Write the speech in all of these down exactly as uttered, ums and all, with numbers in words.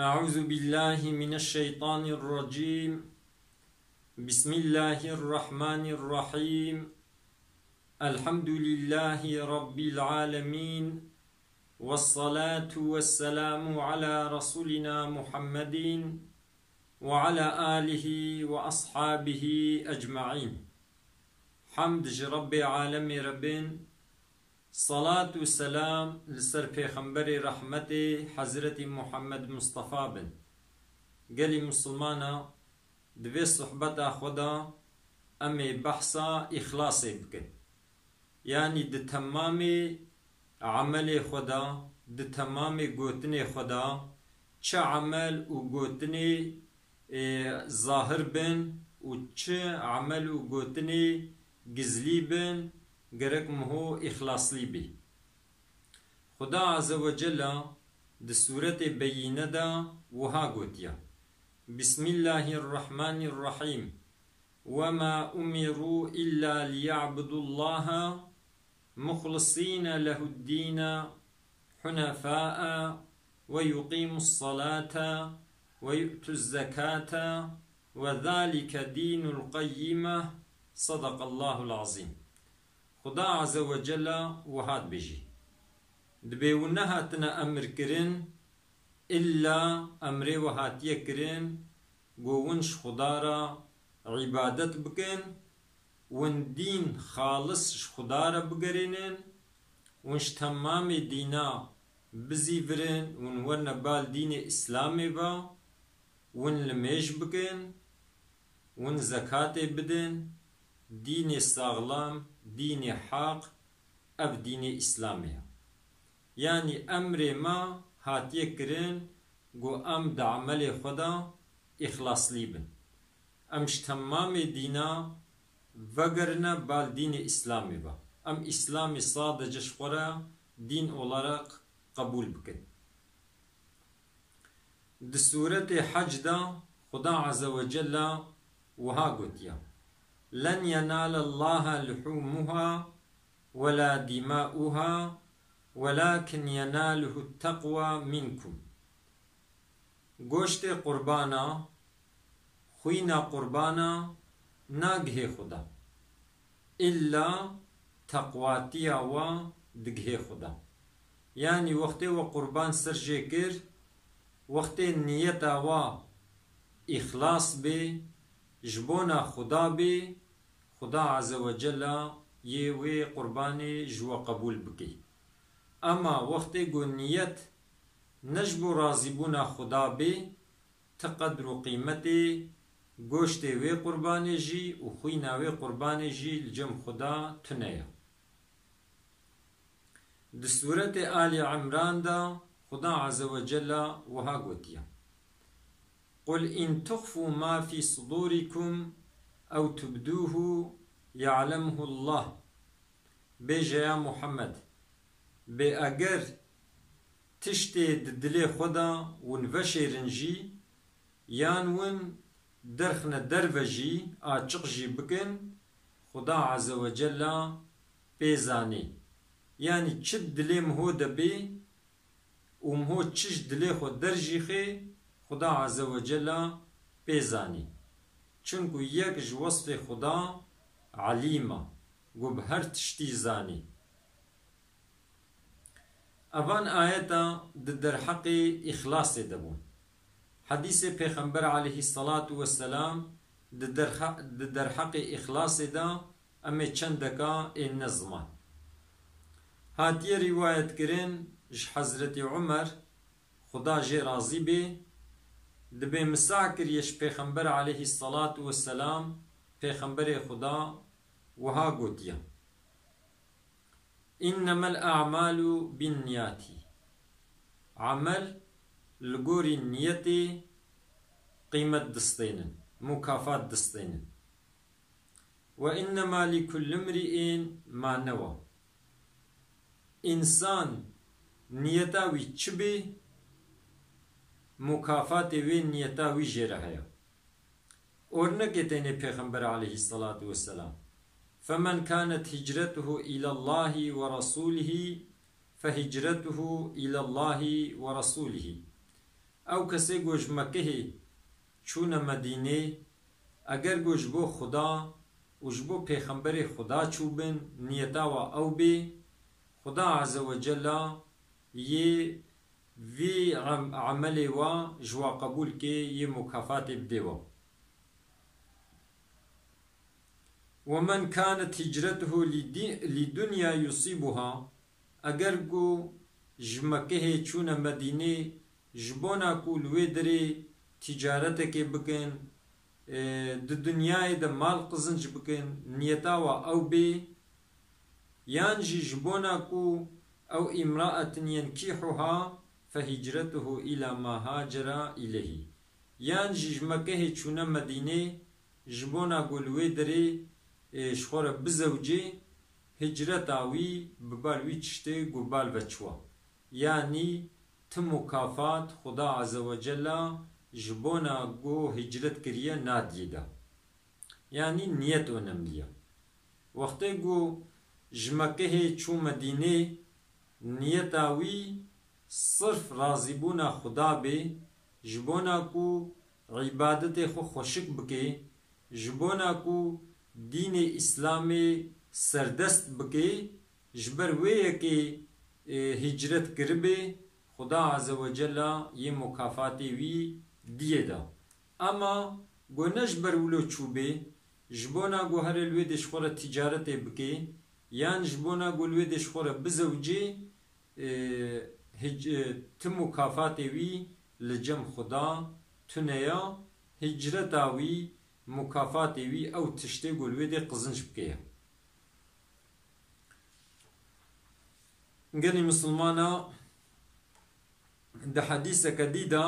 أعوذ بالله من الشيطان الرجيم. بسم الله الرحمن الرحيم. الحمد لله رب العالمين. والصلاة والسلام على رسولنا محمد وعلى آله وأصحابه أجمعين. Hemd ji Rebbê alemê re bin, salat û selam li ser Pêxemberê rehmetê Hezretî Muhammed Mustafa bin. Gelî Misilmana, di vê sohbeta xwe de em ê behsa îxlasê bikin. Yanî di temamê emelê xwe de, di temamê gotinê xwe de, çi emel û gotinê, ê, zahir bin û çi emel û gotinê gizlî bin, gerek miho îxlaslî bî. Xuda Azze ve Celle di Sûretê Beyîne de wiha gotiye: Bismillahirrahmanirrahîm. وما أمروا إلا ليعبدوا الله مخلصين له الدين حنفاء ويقيموا الصلاة ويؤتوا الزكاة وذلك دين القيمة. صدق الله العظيم. Xuda Azze ve Celle wiha dibêjî: Dibê û nehatine emir kirin, îlla emrê we hatiye kirin, ku win ji Xuda re îbadet bikin, win dîn xalis ji Xuda re bigerînin, win ji temamê dîna bizîvirin, win werine bal dînê Îslamê ve, win limêj bikin, win zekatê bidin, dînê saxlam, dînê heq, ev dînê Îslamê ye. Yanî emrê me hatiye kirin, ku em di emelê xwe de îxlaslî bin. Em ji temamê dîna vegerine bal dînê Îslamê ve. Em Îslamê sadece ji xwe re dîn olarak qebûl bikin. Di Sûretê Hec de Xuda Azze ve Celle wiha gotiye: لن ينال الله لحومها ولا دماؤها ولكن يناله التقوى منكم. Goştê qurbana, xwîna qurbana nagihê Xuda. Îlla teqwatiya we digihê Xuda. Yanî wextê we qurban ser jê kir, wextê niyeta we îxlas bê, ji bona Xuda bê, Xuda Azze ve Celle yê wê qurbanê ji we qebûl bike. Ema wextê ku niyet ne ji bo razîbûna Xuda bê, ti qedr û qîmetê goştê wê qurbanê jî û xwîna wê qurbanê jî li cem Xuda tune ye. Di Sûretê Alî Imran de Xuda Azze ve Celle wiha gotiye: قل إن تخفوا ما في صدوركم أو تبدوه يعلمه الله. Bêje ya Muhammed, bê eger tiştê di dilê xwe de win veşêrin jî, yan win derxine derve jî, açiq jî bikin, Xuda Azze ve Celle pê zanî. Yanî çi dilê miho de bê û miho çi ji dilê xwe derjîxê, Xuda Azze ve Celle pê zanî. Çunku yek ji wesfê Xuda Elîm e, ku bi her tiştî zanî. Evan ayeta di derheqê îxlasê de bûn. Hedîsê Pêxember aleyhisselatu vesselam di derhe-, di derheqê îxlasê de em ê çendeka êne ziman. Hatiye rîwayetkirin ji Hezretî Umer, Xuda jê razî bê, dibê misa kiriye ji Pêxember aleyhisselatu vesselam, Pêxemberê Xuda wiha gotiye: إنما الأعمال بالنيات. Emel li gorî niyetê qîmet distênin, mukafat distênin. وإنما لكل امرئ ما نوى. Însan niyeta wî çi bê, mukafatê wê niyeta wî jê re heye. Ornekê tenê Pêxember aleyhisselatu vesselam: فمن كانت هجرته إلى الله ورسوله فهجرته إلى الله ورسوله. Ew kesê ku ji Mekehê çûne Medînê, eger ku ji bo Xuda û ji bo Pêxemberê Xuda çûbin, niyeta wa ew bê, Xuda Azze ve Cella yê vî em-, emelê wa ji wa qebûl kê, yê mukafatê bidê wa. وَمَنْ كَانَتْ هِجْرَتُهُ لِدُنْيَا يُصِيبُهَا، eger ku ji Mekehê çûne Medînê, ji bona ku li wê derê tîcaretekê bikin, e, di dinyayê de mal qizinc bikin, niyeta wa ew bê, yan jî ji bona ku ew امْرَأَةٌ يَنْكِحُهَا فَهِجْرَتُهُ إِلَى مَا هَاجَرَ إِلَيْهِ. Yan jî ji Mekehê çûne Medînê, ji bona ku li wê derê, e, ji xwe re bizewicê, hicreta wî bi bal wî tiştê ku bal ve çûwa. Yanî ti mukafat Xuda Azze ve Cella ji bona ku hicret kiriye nadiyê de. Yanî niyet önemli ye. Wextê ku ji Mekehê çû Medînê, niyeta wî sirf razîbûna Xuda bê, ji bona ku îbadetê xwe xweşik bike, ji bona ku dînê Îslamê serdest bike, ji ber wê yekê, e, hicret kiribê, Xuda Azze ve Cella yê mukafatê wî diyê da. Ema ku ne ji ber wilo çûbê, ji bona ku here li wê dê ji xwe re tîcaretê bike, yan ji bona ku li wê dê ji xwe re bizewicê, e, hic-, e, ti mukafatê wî li cem Xuda tune ya, hicreta wî, mukafatê wî ew tiştê ku li wê dê qizinc bike ye. Gelî misilmana, di hedîseke dî de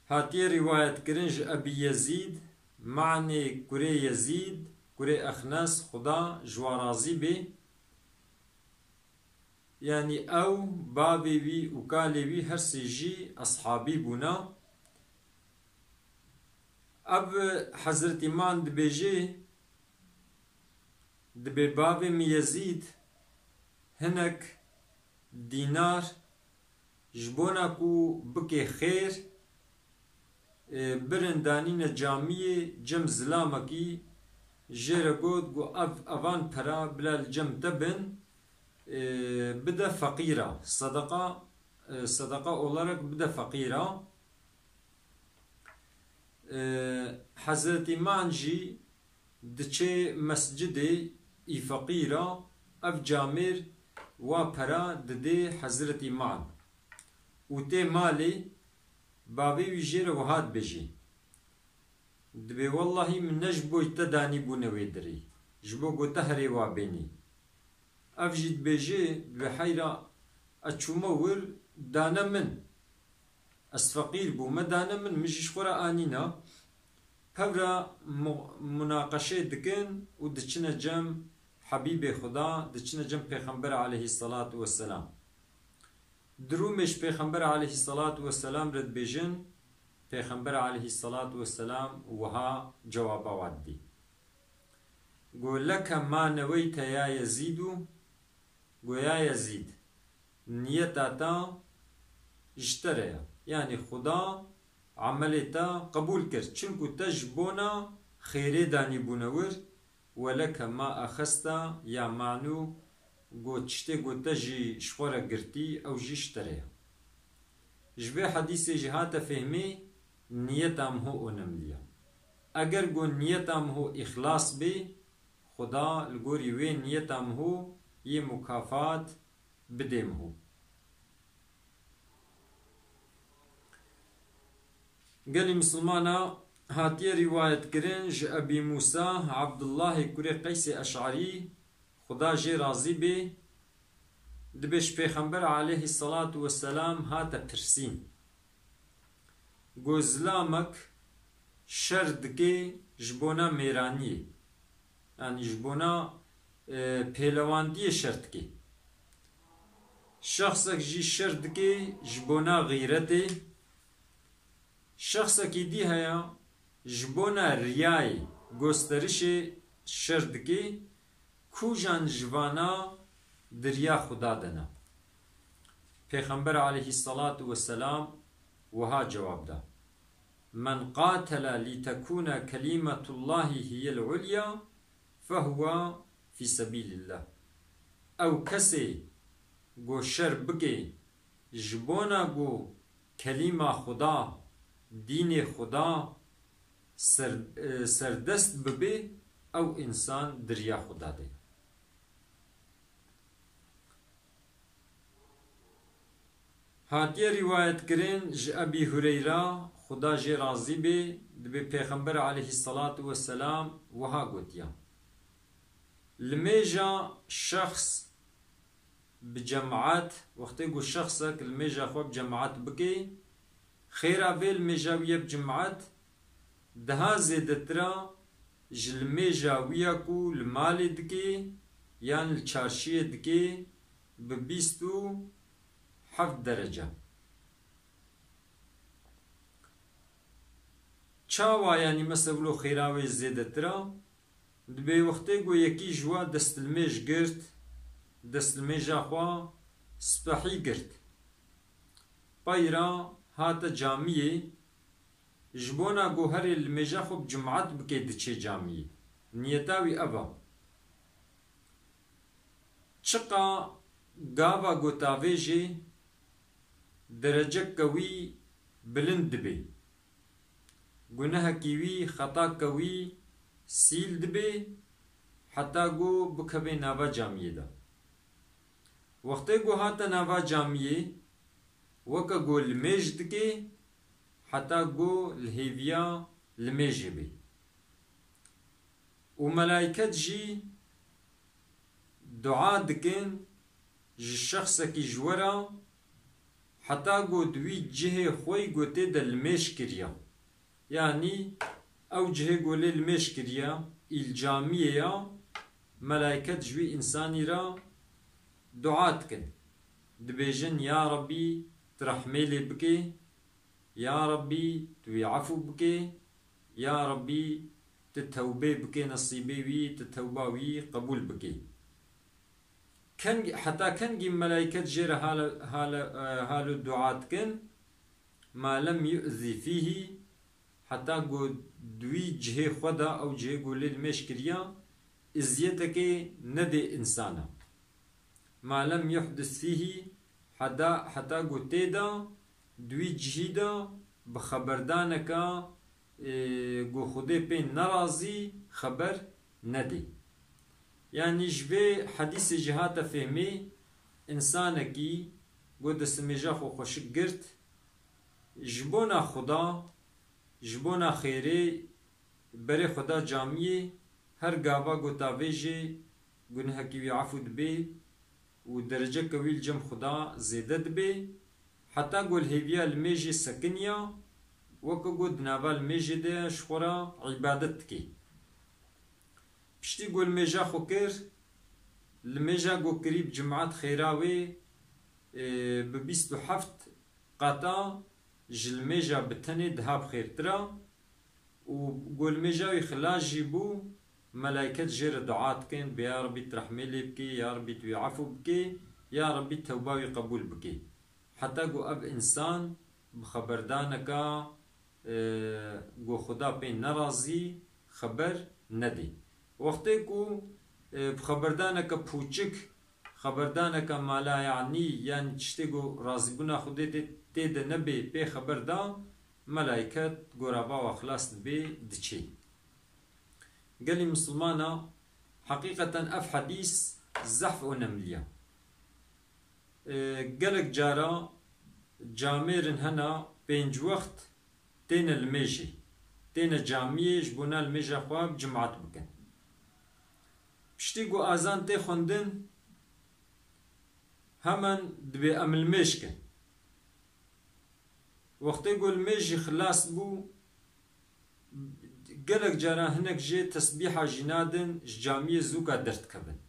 hatiye rîwayetkirin ji Ebî Yezîd, Me'nê kurê Yezîd, kurê Exnes, Xuda ji wa razî bê. Yanî ew, bavê wî û kalê wî her sê jî eshabî bûne. Ev Hezretî Me'n dibêje, dibê bavê min Yezîd hinek dînar ji bona ku bike xêr, e, birin danîne camiyê cem zilamekî, jê re got ku ev, evan pera bila li cem te bin, e, bide feqîra. Sedeqa, e, sedeqa olarak bide feqîra. E, Hezretî Me'n jî diçe mescidê î feqîra, ev camêr wa pera didê Hezretî Me'n û tê malê, bavê wî jê re wiha dibêjê, dibê, wellahî min ne ji bo te danîbûne wê dirê, ji bo ku te herê wa bênî. Ev jî dibêje, dibê, heyra, ez çûme wir, dane min. Ez feqîr bûme, dane min, min jî ji xwe re anîna. Pevra mu-, munaqeşê dikin û diçine cem Hebîbê Xuda, diçine cem Pêxember aleyhisselatu vesselam. Di Rûmê ji Pêxember aleyhisselatu vesselam re dibêjin, Pêxember aleyhisselatu vesselam wiha cewaba wan didî. Go, leke ma neweyte ya Yezîdû, go, ya Yezîd, niyeta te ji te re ye. Yanî Xuda emelê te qebûl kir. Çimku te ji bona xêrê danîbûne wir, weleke ma exesta ya Me'nû, go, tiştê ku te jî ji xwe re girtî, ew jî ji te re ye. Ji vê hedîsê jî hate fehmê, niyeta miho onemlî ye. Eger ku niyeta miho îxlas bê, Xuda li gorî wê niyeta miho yê mukafat bidê miho. Gelî misilmana, hatiye rîwayetkirin ji Ebî Mûsa Ebdullahê kurê Qeysê Eş'arî, Xuda jê razî bê, dibê ji Pêxember aleyhisselatu vesselam hate pirsîn. Go, zilamek şer dike ji bona mêraniyê. Yanî ji bona, e, pêlewandiyê şer dike. Şexsek jî şer dike ji bona xîretê. Şexsekî dî heye, ji bona riyayê, gosterişê şer dike, kûjan ji vana di riya Xuda de ne. Pêxember aleyhisselatu vesselam wiha cewab da: "Men qatele li tekune kelimetullahi hiyel ulya fehuve fî sebîlillah." Ew kesê ku şer bike ji bona ku kelîma Xuda, dînê Xuda ser-, e, serdest bibe, ew însan di riya Xuda de ye. Hatiye rîwayetkirin ji Ebî Hureyra, Xuda jê razî be, dibê Pêxember aleyhisselatu vesselam wiha gotiya: Limêja şexs bi cemaet, wextê ku şexsek limêja xwe bi cemaet bike, xêra vê limêja wî ye bi cemaet, daha zêdetir e ji limêja wî ya ku li malê dike yan li çarşiyê dike, bi bîst û heft derece. Çawa, yanî, mesela wilo xêra wê zêdetir e? Dibê wextê ku yekî ji we destlimêj girt, destlimêja xwe spehî girt. Peyra hate camiyê, ji bona ku herê limêja xwe bi cemaet bike diçê camiyê. Niyeta wî ev e. Çiqa gava ku tavêjê dereceke wî bilind dibe. Gunehekî wî, xetake wî sîl dibe, heta ku bikeve nava camiyê de. Wextê ku hate nava camiyê, weke ku limêj dike, heta ku li hêviya limêjê be. Û melayket jî dua dikin ji şexsekî ji we re, heta ku di wî cihê xwe yî ku tê de limêj kiriye. Yanî ew cihê ku lê limêj kiriye, îl camiyê ya, melayket ji wî însanî re dua dikin. Dibêjin, Ya Rabbî, tu rehmê lê bike, Ya Rabbî, tu wî efû bike, Ya Rabbî, tu tewbê bike, nesîbê wî, tu tewba wî qebûl bike. Keng-, heta kengî melayket jê re hale, hale, e, halo dua dikin, ma lem yu'zi fîhî, heta ku di wî cihê xwe de, ew cihê ku lê limêj kiriya, îziyetekê nedê însana. Ma lem yuhdis fîhî, heda-, heta ku tê de, di wî cihî de bi xeberdaneka, e, ku Xwedê pê nerazî xeber nedê. Yanî ji vê hedîsê jî hate fêhmê, însanekî ku destmêja xwe xweşik girt, ji bona Xuda, ji bona xêrê, berê xwe da camiyê, her gava ku tavêjê, gunehekî wî efû dibe û dereceke wî li cem Xuda zêde dibe, heta ku li hêviya limêjê sekiniya, weke ku di nava limêjê de ji xwe re îbadet dike. Piştî ku limêja xwe kir, limêja ku kirî bi cemaet xêra wê, e, bi bîst û heft qata ji limêja bi tenê diha bi xêrtir e. Û ku limêja wî xilas jî bû, melayket jê re dua dikin, bê ya Rabbî tu rehmê lê bikê, ya Rabbî tu wî efû bikê, ya Rabbî tewba wî qebûl bikê. Heta ku ev însan bi xeberdaneka, e, ku Xuda pê nerazî xeber nedê. Wextê ku, e, bi xeberdaneke pûçik, xeberdaneke mala yanî, yanî tiştê ku razîbûna Xwedê tê, tê de nebê pê xeber da, melayket gorava wa xilas dibe, diçê. Gelî misilmana, heqîqeten ev hedîs zehf onemliya. E, gelek cara camêrin hena pênc wext têne limêjê, têne camiyê ji bona limêja xwe bi cemaet bikin. Piştî ku azan tê xwendin, hemen dibê em limêj kin. Wextê ku limêj jî xilas bû, gelek caran hinek jê tesbîha jî nadin, ji camiyê zûka derdikevin.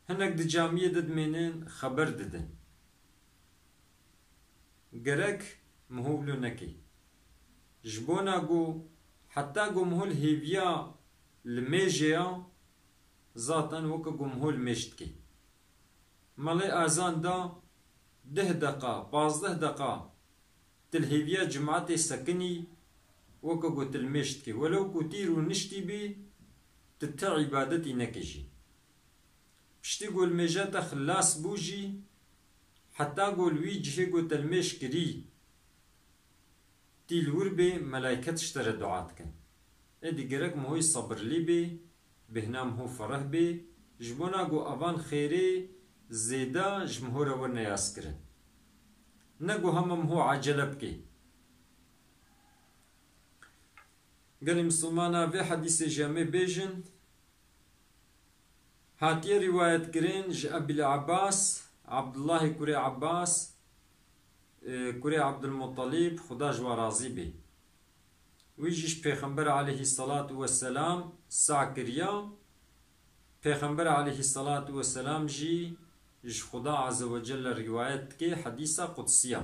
Hinek di camiyê de dimênin, xeber didin. Gerek mihûl wilo nekê. Ji bona ku heta ku mihûl hêviya limêjê ya, zaten weke ku mihûl limêj dikê. Malê azan da, deh deqa, pazdeh deqa tu li hêviya cimatê sekinî, weke ku tu li mêj dikî. Welew ku tî rûniştî bî, tu ti îbadetî nekî jî. Piştî ku li mêja te xilas bû jî, heta ku li wî cihê ku te li mêj kirî, tî li wir bê, melayket ji te re dua dikin. Êdî gerek mihoyî sebirlî bê, bêhna miho fereh bê, ji bona ku evan xêrê zêde ji miho re werne yaskirin. Ne ku hema miho ecele bikê. Gelê misilmana vê hedîsê jî em ê bêjin, hatiye rîwayetkirin ji Ebîl Ebbas, Abdullahê kurê Ebbas, e, kurê Abdulmuttalîb, Xuda ji wan razî bê. Wî jî ji Pêxember aleyhisselatu vesselam sa kiriya. Pêxember aleyhisselatu vesselam jî ji Xuda Azze ve Celle rîwayet dike, hedîsa qudsî ya.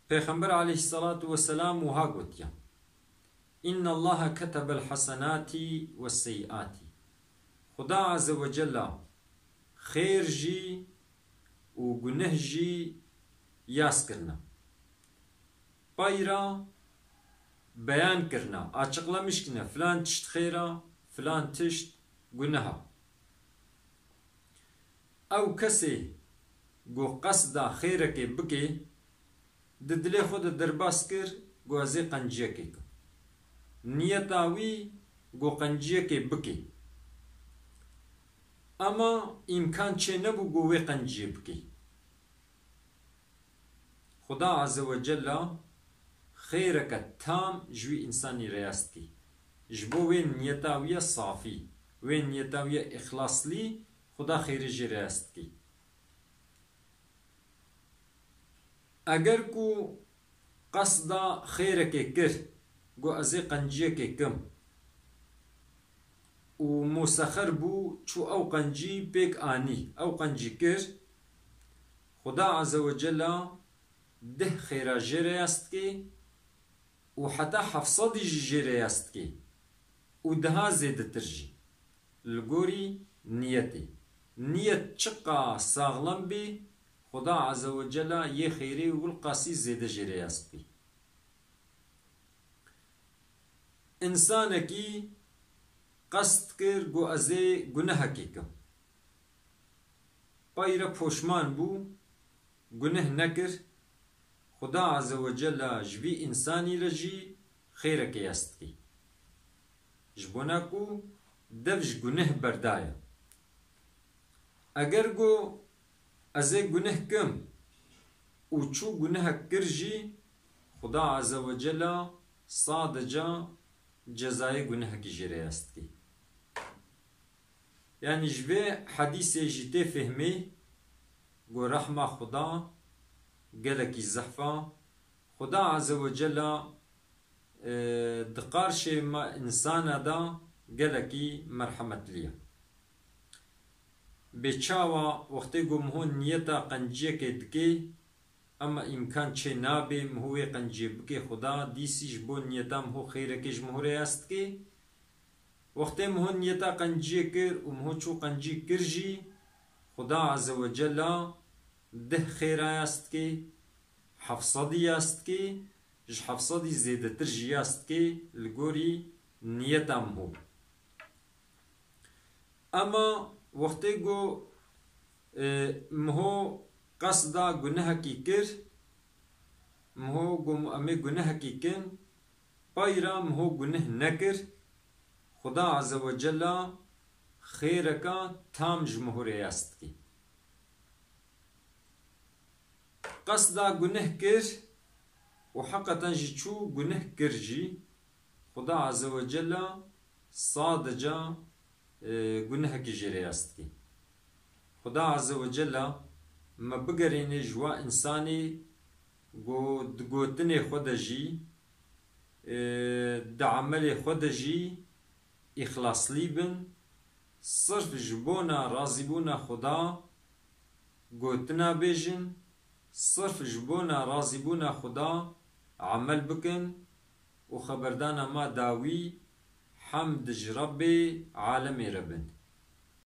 Pêxember aleyhisselatu vesselam wiha gotiye, "Inna Allaha ketebel hasenati ve seyyiati." Xuda Azze ve Celle xêr jî û guneh jî yas kirine. Payra beyan kirine, açıklamış kirine, filan tişt xêr e, filan tişt guneh e. Ew kesê ku qesda xêrekê bike, di dilê xwe de derbas kir ku ez ê qenciyekê kim. Niyeta wî ku qenciyekê bike. Ema îmkan çê nebû ku wê qenciyê bike. Xuda Azze ve Celle xêreke tam ji wî însanî re yas dikî. Ji bo wê niyeta wî ye safî, wê niyeta wî ye îxlaslî, Xuda xêrê jê re yas dikî. Eger ku qesda xêrekê kir, ku ez ê qenciyekê kim û musexer bû, çû ew qencî pêk anî, ew qencî kir, Xuda Azze ve Celle deh xêra jê re yas dikê û heta heft sedî jî jê re yas dikê û daha zêdetir jî. Li gorî niyetê. Niyet çiqa saxlem bê, Xuda Azze ve Celle yê xêrê wilqasî zêde jê re yas bikî. Însanekî qest kir, got, "Ez ê gunehekê kim." Payre poşman bû, guneh nekir. Xuda Azze ve Celle ji vî însanî re jî xêreke yas dikî. Ji bona ku dev ji guneh berdaye. Eger got, "Ez ê guneh kim" û çû gunehek kir jî, Xuda Azze ve Celle sadeca cezayê gunehekî jê re yas dikî. Yanî ji vê hedîsê jî tê fehmê ku rehma Xuda gelekî zehf a. Xuda Azze ve Celle, e, di qarşê me însana de gelekî merhemetlî ye. Bê çawa wextê ku miho niyeta qenciyekê dikê, ema îmkan çê nabê miho wê qenciyê bikê, Xuda dîsî ji bo niyeta miho xêrekê ji miho re yas dikê. Wextê miho niyeta qenciyê kir û miho çû qencî kir jî, Xuda Azze ve Celle deh xêra yas dikê, heft sedî yas dikê, ji heft sedî zêdetir jî yas dikê li gorî niyeta miho. Ema wextê ku, e, miho qesda gunehekî kir, miho ku em ê gunehekî kin, payra miho guneh nekir, Xuda Azze ve Celle xêreka tam ji miho re yas dikî. Qesda guneh kir û heqeten jî çû guneh kir jî, Xuda Azze ve Celle sadeca, e, gunehekî jê re yas dikî. Xuda Azze ve Celle me bigerîne ji wa însanê ku di gotinê xwe de jî, e, di emelê xwe de jî îxlaslî bin, sirf ji bona razîbûna Xuda gotina bêjin, sirf ji bona razîbûna Xuda emel bikin û xeberdana ma dawî hemd ji Rebbê alemê re bin.